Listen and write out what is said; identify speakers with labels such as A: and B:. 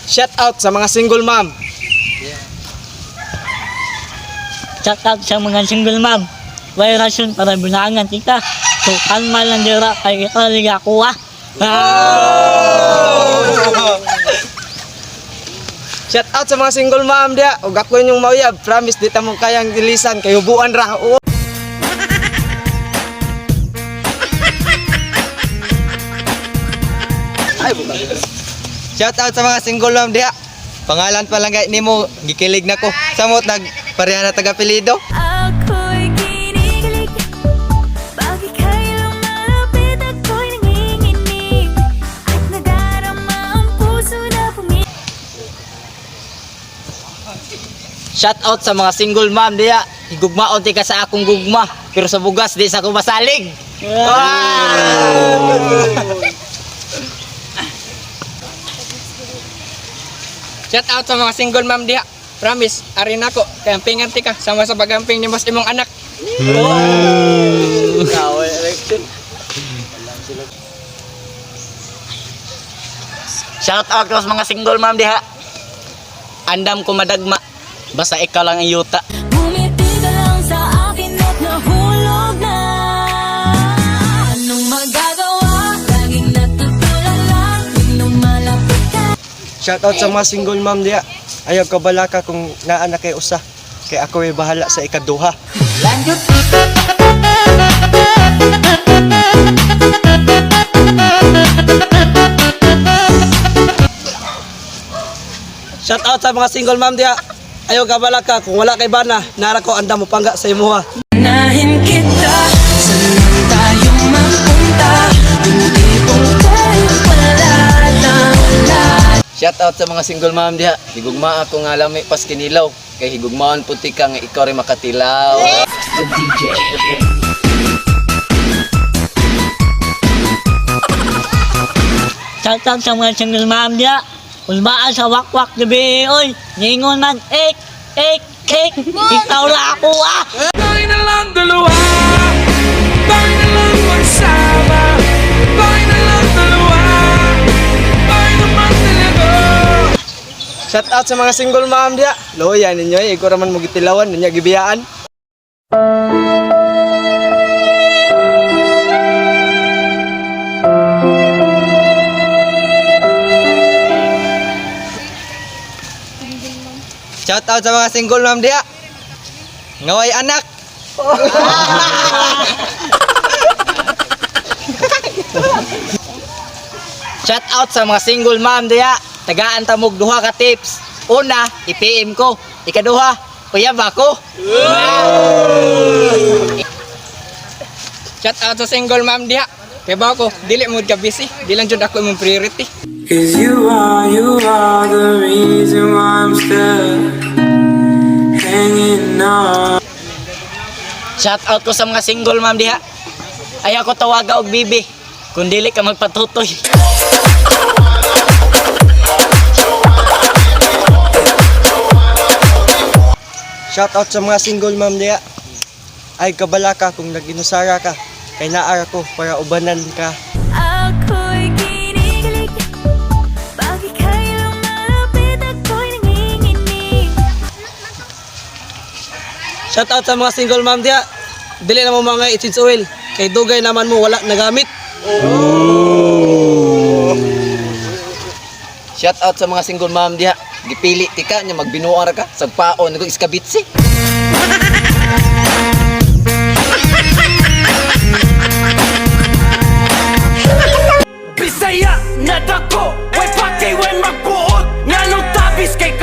A: Shout out sa mga single mom.
B: Shout out sa mga single mom. Way rason para bunangan kita. So kalma lang dira kay ikaw ako ah.
A: Shout out sa mga single mom dia. Ug ako inyong mauyab. Promise di ta mo kayang ilisan kay hubuan ra. Oo.
C: Shout out sa mga single mom diha. Pangalan pa lang gay nimo, gikilig na ko. Samot nag pareha na taga apelyido.
D: Ako'y kinikilig. Bakit kayo lumalapit? Ako'y nanginginig at nadarama ang puso na pumipigil.
E: Shout out sa mga single mom diya. Higugmaon ti ka sa akong gugma, pero sa bugas di sa ko masalig.
F: Shout out sa mga single mom diha. Promise, ari nako kay ampingan ti ka sama sa pagamping ni mas imong anak.
E: Shout out sa mga single mom diha. Andam ko madagma. Basta ikaw lang ang yuta.
D: Ngumiti ka lang sa akin at nahulog na. Anong magagawa? Laging natutulala tuwing lumalapit ka.
G: Shout out sa mga single mom diya. Ayaw ka balaka kung naa na kay usa. Kay ako ay bahala sa ikaduha.
A: Shout out sa mga single mom diha. Ayaw ka balaka kung wala kay bana, nara ko andam mo pangga sa imuha.
H: Unahin kita. Saan man tayo mapunta, yung tipong tayo wala na wala.
C: Shout out sa mga single mom diha. Higugma ako nga lami pas kinilaw. Kay higugmaon puti ka nga ikaw rin makatilaw.
B: Shout out sa mga single mom diya. Ulbaan sa wakwak gabi oy. Ningon man ek ek ek. Ikaw ra ako ah.
H: Tayo na lang dalawa. Tayo na lang magsama. Tayo na lang dalawa. Tayo naman talaga.
A: Shout out sa mga single mom diha. Loya ninyo eh, ikaw raman mo gitilawan, ninyo gibiyaan.
C: Shout out sa mga single mom diha. Ngaway anak.
E: Shout out sa mga single mom diha. Tagaan ta mog duha ka tips. Una, i-PM ko. Ikaduha, uyab ako.
F: Shout out sa single mom diha. Kay ba ko, dili mo ka busy, di lang jud ako imong priority.
H: 'Cause you are the reason why I'm still hanging on.
E: Shout out ko sa mga single mom diha. Ayaw ko tawaga og bibi. Kung dili ka magpatutoy.
G: Shout out sa mga single mom diya. Ay kabalaka kung naginusara ka. Kay naara ko para ubanan ka.
D: Ako'y kinikilig. Bakit kayo lumalapit? Ako'y nanginginig.
A: Shout out sa mga single mom diha. Dili na mo mga itins oil. Kay dugay naman mo wala nagamit.
C: Shout out sa mga single mom diha. Gipili ti ka nya magbinuang ra ka sagpaon nagong iskabitsi.
H: Bisaya na dako, way pati, way magbuot. Nganong tabis kay